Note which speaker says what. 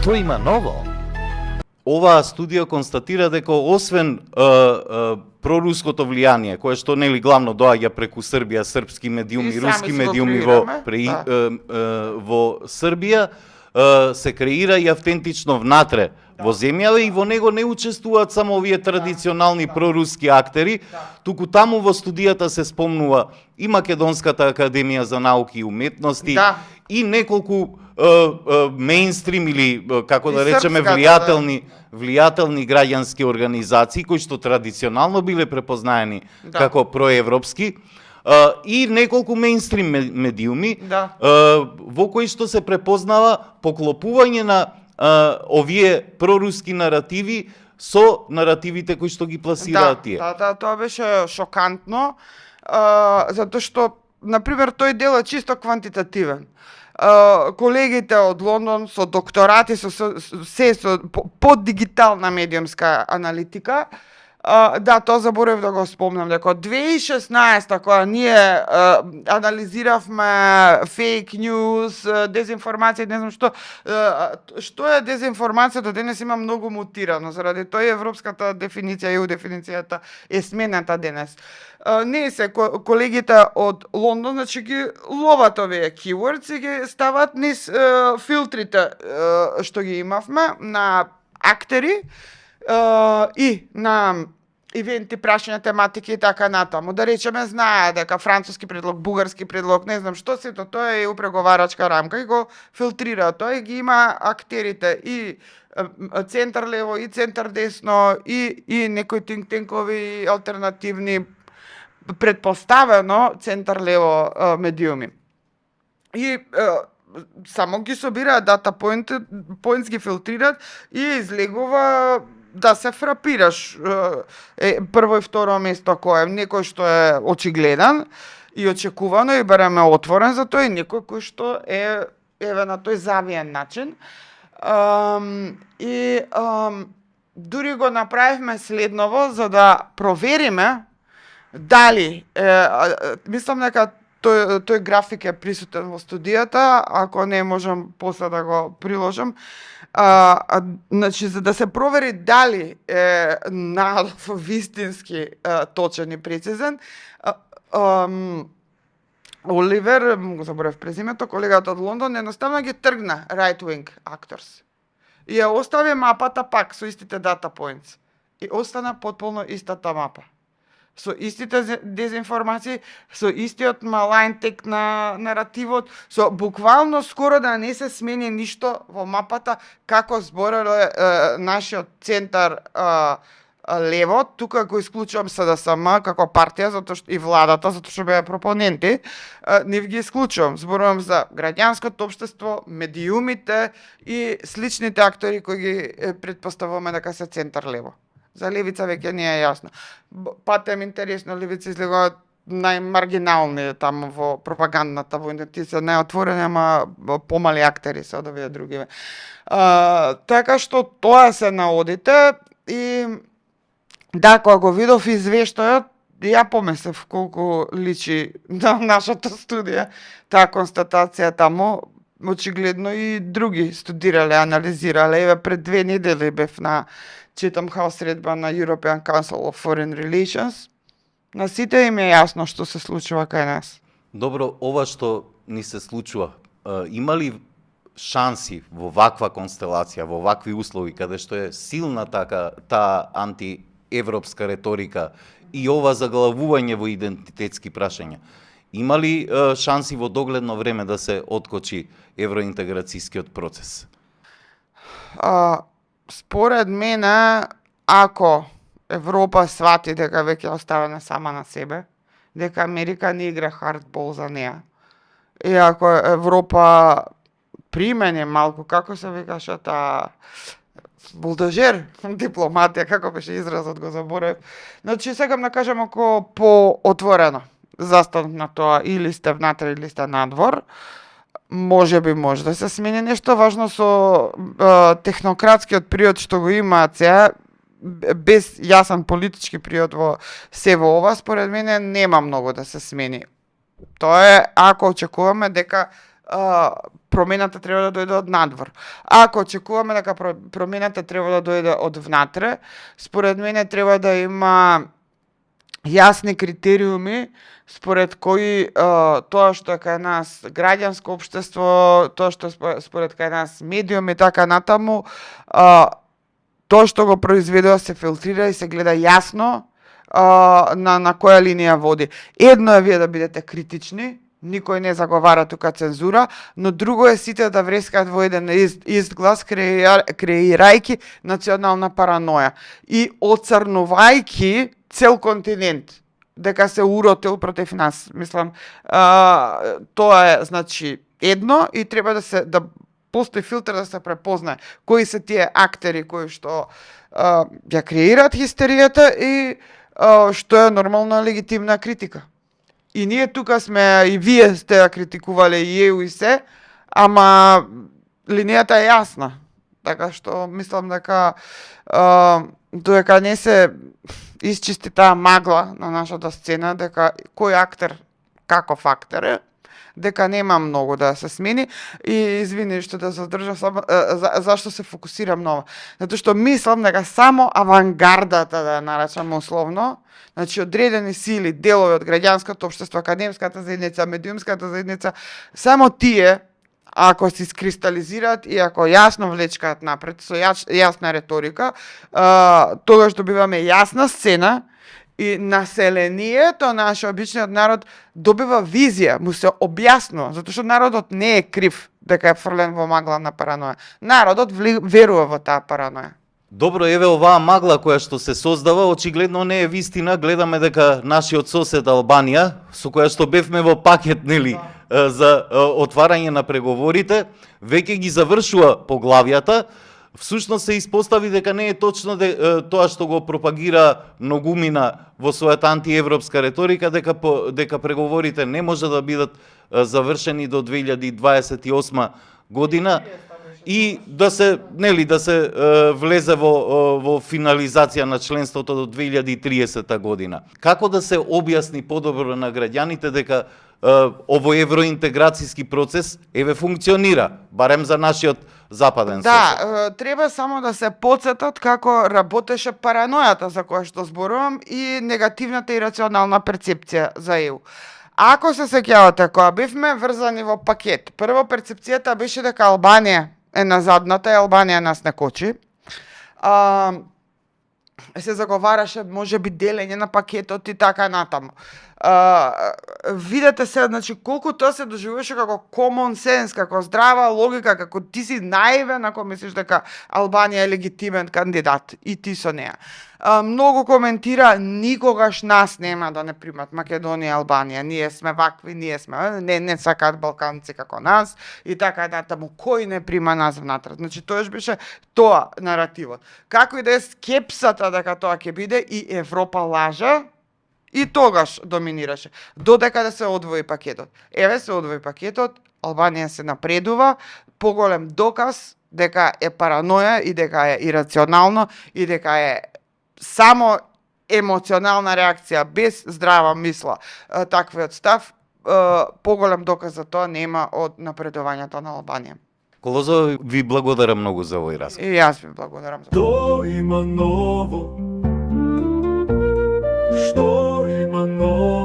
Speaker 1: Што има ново?
Speaker 2: Оваа студија констатира дека освен проруското влијание, кое што нели главно доаѓа преку Србија, српски медиуми,
Speaker 3: И
Speaker 2: руски
Speaker 3: сами си го
Speaker 2: медиуми
Speaker 3: креираме,
Speaker 2: во Србија, се креира и автентично внатре во земјава и во него не учествуваат само овие традиционални проруски актери, туку таму во студијата се спомнува и Македонската академија за науки и уметности, и неколку мејнстрим или како да речеме влијателни граѓански организации кои што традиционално биле препознаени како проевропски, и неколку мејнстрим медиуми во кои што се препознава поклопување на овие проруски наративи со наративите кои што ги пласираат тие.
Speaker 3: Тоа беше шокантно, затоа што, например, тој дел е чисто квантитативен. Колегите од Лондон со докторати, со поддигитална медиумска аналитика, тоа заборев да го спомнам, дека од 2016 кога ние анализиравме фейк ньюс, дезинформација, не знам што е дезинформација, до денес има многу мутирано, заради тоа европската дефиниција, EU дефиницијата е смената денес. Не се колегите од Лондон, значи ги ловат овие keywords и ги стават низ филтрите што ги имавме на актери и на ивенти, прашања, тематики и така натаму. Да речеме, знае дека француски предлог, бугарски предлог, не знам што сето, тоа е у преговарачка рамка и го филтрира тоа и ги има актерите и центар лево и центар десно и некои think tankoви алтернативни предпоставено центар лево медиуми. И само ги собираат дата поинтс ги филтрираат и излегува да се фрапираш. Прво и второ место кој е некој што е очигледен и очекувано и бараме отворен за тој, и некој кој што е на тој завиен начин. Дури го направивме следново за да провериме дали, мислам дека тој график е присутен во студијата, ако не можам после да го приложам. Значи, за да се провери дали е надов вистински точен и прецизен, Оливер, го заборев презимето, колегата од Лондон, едноставно ги тргна right-wing actors. И ја остави мапата пак со истите data points. И остана потполно истата мапа. Со истите дезинформации, со истиот малајн тек на наративот, со буквално скоро да не се смени ништо во мапата, како збореле нашиот центар лево, тука го исклучувам СДСМ како партија, затоа што и владата, затоа што беа пропоненти, нив ги исклучувам. Зборувам за граѓанското општество, медиумите и сличните актори кои ги предпоставуваме дека се центар лево. За левица веќе не е јасно. Патем интересно, левица излегуваат најмаргинални таму во пропагандната, во идентитет, најотворени, ама помали актери се од овие други. Така што тоа се наодите и да, кога го видов извештајот, ја помислев колку личи на нашата студија, таа констатација таму. Очигледно и други студирале, анализирале. Еве пред 2 недели бев на Chatham House средба на European Council of Foreign Relations. На сите им е јасно што се случува кај нас.
Speaker 2: Добро, ова што ни се случува, има ли шанси во ваква констелација, во вакви услови, каде што е силна таа антиевропска реторика и ова заглавување во идентитетски прашања, има ли шанси во догледно време да се откочи евроинтеграцијскиот процес?
Speaker 3: Според мене, ако Европа свати дека веќе оставена сама на себе, дека Америка не игра хардбол за неа, и ако Европа примени малку, како се викаше таа булдожер, дипломатија, како беше изразот, го заборев. Значи, сакам да кажам, ако поотворено застанат на тоа, или сте внатре, или сте надвор, може да се смени нешто важно со технократскиот период што го имаат сега, без јасен политички период во се во ова, според мене нема многу да се смени. Тоа е ако очекуваме дека промената треба да дојде од надвор. Ако очекуваме дека промената треба да дојде од внатре, според мене треба да има јасни критериуми според кои тоа што е кај нас граѓанско општество, тоа што според кај нас медиуми така натаму, тоа што го произведува се филтрира и се гледа јасно на која линија води. Едно е вие да бидете критични, никој не заговара тука цензура, но друго е сите да врескаат во еден ист глас, креирајќи национална параноја и оцрнувајќи цел континент дека се уротил против нас. Мислам, тоа е значи едно и треба да постои филтр да се препознае кои се тие актери кои што ја креираат хистеријата и што е нормална легитимна критика. И ние тука сме, и вие сте ја критикувале и ЕУ и се, ама линијата е јасна. Така што мислам дека додека не се исчисти таа магла на нашата сцена, дека кој актер, каков актер е, дека нема многу да се смени и извини што да задржам само зашто се фокусирам на ова. Затоа што мислам дека само авангардата, да ја наречам условно, значи одредени сили, делови од граѓанското општество, академската заедница, медиумската заедница, само тие ако се искристализираат и ако јасно влечкаат напред со јасна реторика, тогаш добиваме јасна сцена и населението, наш обичниот народ, добива визија, му се објаснува, затоа што народот не е крив дека е фрлен во магла на параноја. Народот верува во таа параноја.
Speaker 2: Добро, еве оваа магла која што се создава, очигледно не е вистина. Гледаме дека нашиот сосед Албанија, со која што бевме во пакет, нели, за отварање на преговорите, веќе ги завршува поглавјата. Всушност се испостави дека не е точно тоа што го пропагира многумина во својата антиевропска реторика, дека преговорите не може да бидат завршени до 2028 година и да се влезе во финализација на членството до 2030 година. Како да се објасни подобро на граѓаните дека овој евроинтеграцијски процес функционира, барем за нашиот западен сосед?
Speaker 3: Да, треба само да се потсетат како работеше паранојата за која што зборувам и негативната и рационална перцепција за ЕУ. Ако се сеќавате, кога бевме врзани во пакет, прво перцепцијата беше дека Албанија е назадната и Албанија нас не кочи. Се заговараше можеби делење на пакетот и така натаму. Видете се, значи, колку тоа се доживуваше како common sense, како здрава логика, како ти си наивен ако мислиш дека Албанија е легитимен кандидат и ти со неа. Многу коментира, никогаш нас нема да не примат Македонија и Албанија, ние сме вакви, ние сме, не сакаат балканци како нас и така натаму, кој не прима нас внатре. Значи, тоаш беше тоа наративот. Како и да е скепсата дека тоа ќе биде и Европа лажа, и тогаш доминираше, додека да се одвои пакетот. Еве се одвои пакетот, Албанија се напредува, поголем доказ дека е параноја и дека е ирационално и дека е само емоционална реакција, без здрава мисла, таквиот став, поголем доказ за тоа нема од напредувањето на Албанија.
Speaker 2: Колозо, ви благодарам многу за овој разговор.
Speaker 3: И јас ви благодарам за
Speaker 1: Што има ново? Што има ново?